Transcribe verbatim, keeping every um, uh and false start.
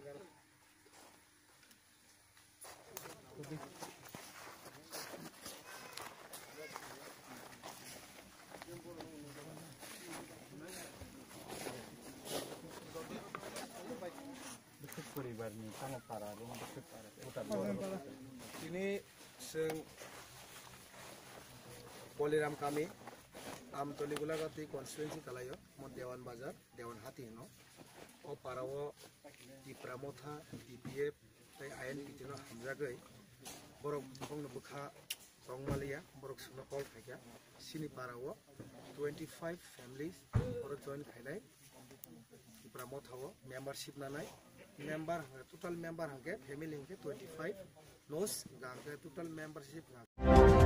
Bwswk poribarni tamo para, rung bwswk para. Tini chwng Boliram kami, Amtoli Gulagati constituency kalaio, mo Dewan Bazar, Dewan Hati hino. O para o Tipra Motha, T P F, tei I N P T no hamjagwi borok bongno bwkha tongmaliya, borok sino call khaikha. Sini para o twenty five families borok join khainai. Tipra Motha o membership nanai. Member hwnkhe, total member hwnkhe, family hwnkhe twenty five. Nos hwnkhe total membership hwnkhe